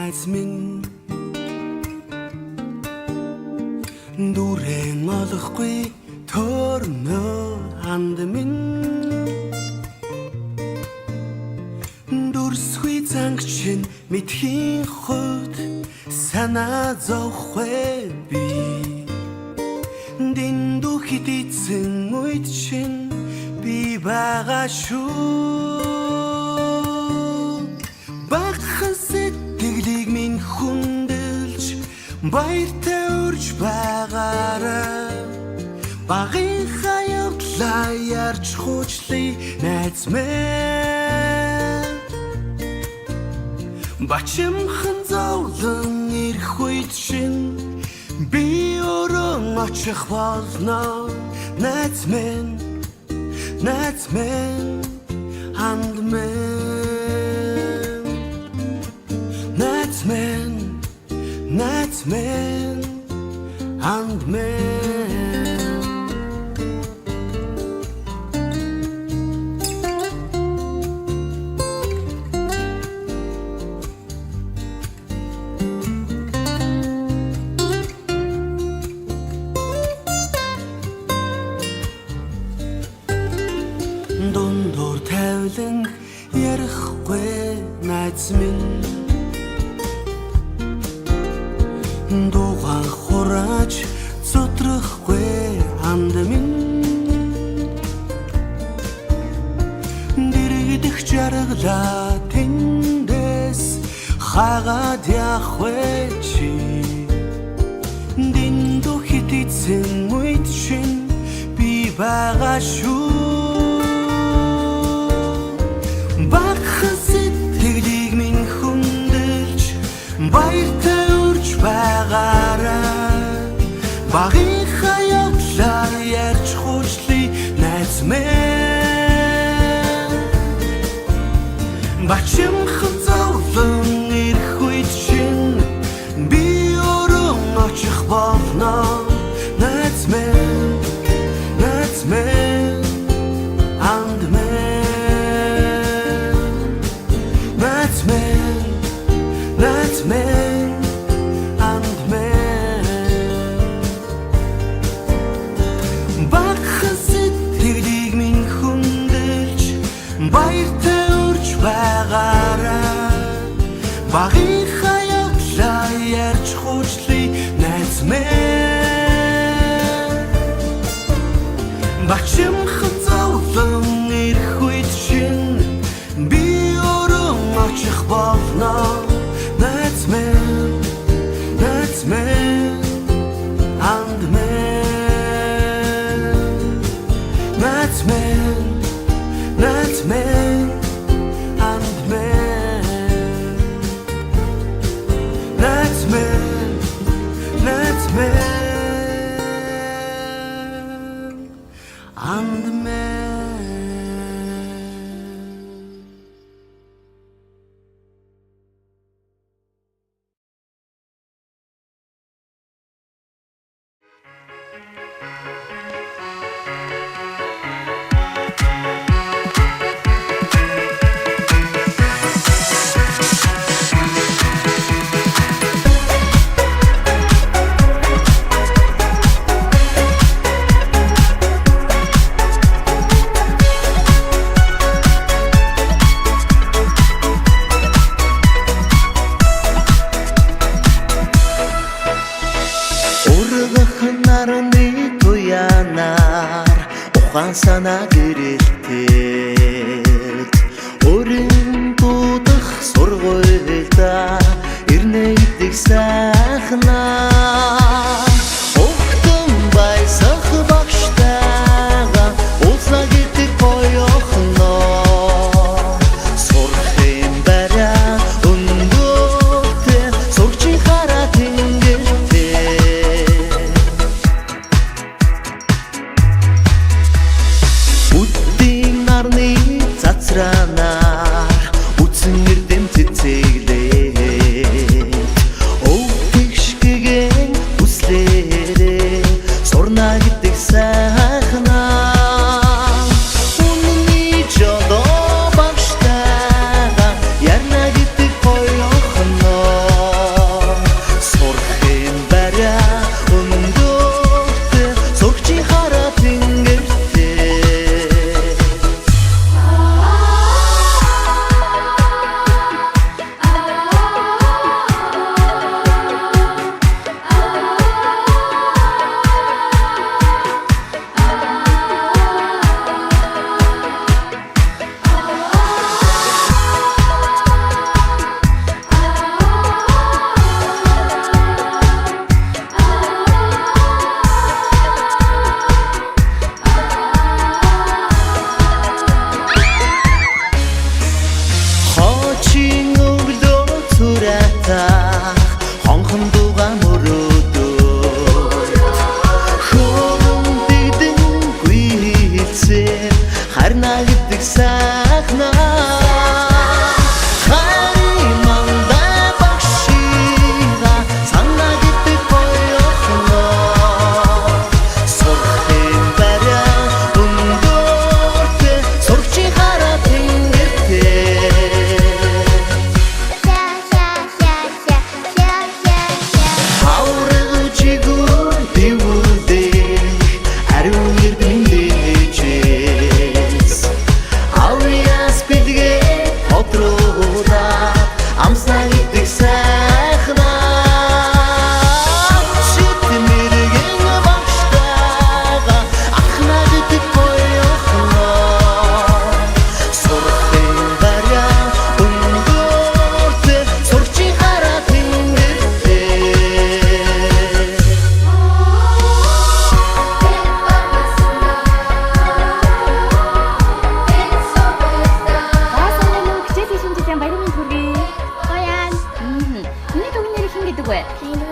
Найз минь, дүрэн олохгүй төрнө анд минь, дүрсгүй занг чинь мэдхийн хувьд санаа зовхгүй би. Дэндүү хитийцэн үед чинь би байгаа шүү. Багхан сэтгэлийг минь хүндэлж баяртай урьж байгаарай. Багынхаа явдлаа ярьж хуучлаа, найз минь. Бачимхан зовлон ирэх үед шин би өөрөө очих болно. Найз минь, найз минь, анд минь. Найз минь, найз минь, анд минь. Дундуур тавилан ярихгүй, найз минь. Дугаан хурааж зутрахгүй, анд минь. Дэрэгдэх жаргалаа тэндээс хагаад явах вэ чи? Дэндүү хитийцэн үед шин би байгаа шүү. Багхан сэтгэлийг минь хүндэлж баяртай урьж байгаарай. Багынхаа явдлаа ярьж хуучлаа, найз минь. Бачимхан зовлон ирэх үед шин би өөрөө очих болно. Найз минь, найз минь, анд минь. Найз минь, найз минь, анд минь. Багхан сэтгэлийг минь хүндэлж баяртай урьж байгаарай. Багынхаа явдлаа ярьж хуучлаа, найз минь. Бачимхан зовлон ирэх үед шин би өөрөө очих болно. Найз минь, найз минь, анд минь. Найз минь, найз минь, анд минь. Найз минь, найз минь, анд минь. Ургах нарны туянаар ухаан санаа гэрэлтээд өрн дуудах сургуульда ирнэ гэдэг сайхнаа. Ухтан баясах багштайгаа уулзна гэдэг гоё охиноо. Сурах юм барай өнгөтэй сурчийн хараа тэнгэртэй. Үгүй.